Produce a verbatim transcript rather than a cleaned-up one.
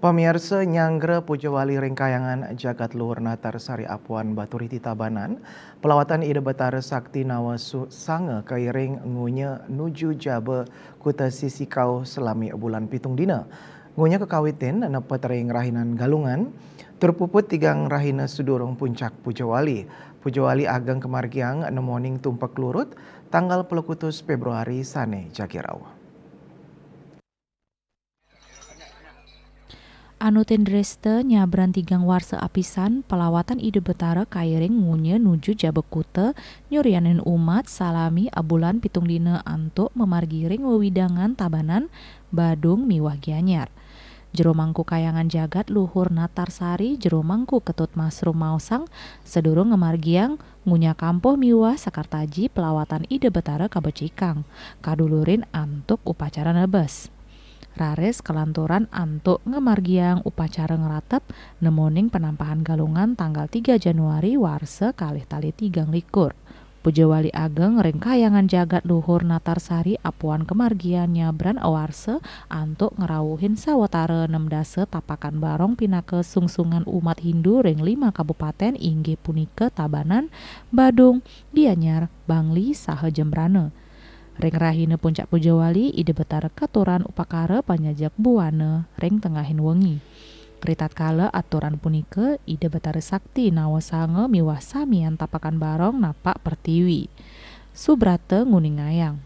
Pamiarsa, nyanggra puja wali ring Kahyangan Jagat Luhur Natar Sari Apuan Baturiti Tabanan, pelawatan Ida Betara Sakti Nawa Su-, Sanga kairing ngunya nuju jaba Kuta Sisikau salami bulan pitung dina. Ngunya kakawitin nepet ring rahinan Galungan, tur puput tigang rahina sadurung puncak puja wali. Puja wali ageng kamargiang nemoning tumpek lurut tanggal pelekutus Februari sane jagi rauh. Anutin dresta nyabran tigang warsa apisan, pelawatan Ida Betara kairing ngunya nuju jaba kuta, nyurianin umat salami abulan pitung dina antuk mamargi ring wewidangan Tabanan, Badung miwah Gianyar. Jero Mangku Kahyangan Jagat Luhur Natar Sari, Jero Mangku Ketut Masrum maosang, sadurung ngamargiang ngunya kampuh miwah sakartaji, pelawatan Ida Betara kabecikang, kadulurin antuk upacara nebes. Raris kalanturan antuk ngamargiang upacara ngratep nemoning penampahan Galungan tanggal tiga Januari warsa kalih tali tigang likur. Puja wali ageng ring Kahyangan Jagat Luhur Natar Sari apuan kamargiang nyabran awarsa antuk ngrauhin sawatara nem dasa tapakan barong pinaka sungsungan umat Hindu ring lima kabupaten, inggih punika Tabanan, Badung, Gianyar, Bangli, saha Jembrana. Ring rahina puncak puja wali, Ida Betara katuran upakara panyajek buana ring tengahing wengi. Ritatkala aturan punika, Ida Betara Sakti Nawa Sanga miwah samian tapakan barong napak pertiwi. Subrata nguningayang,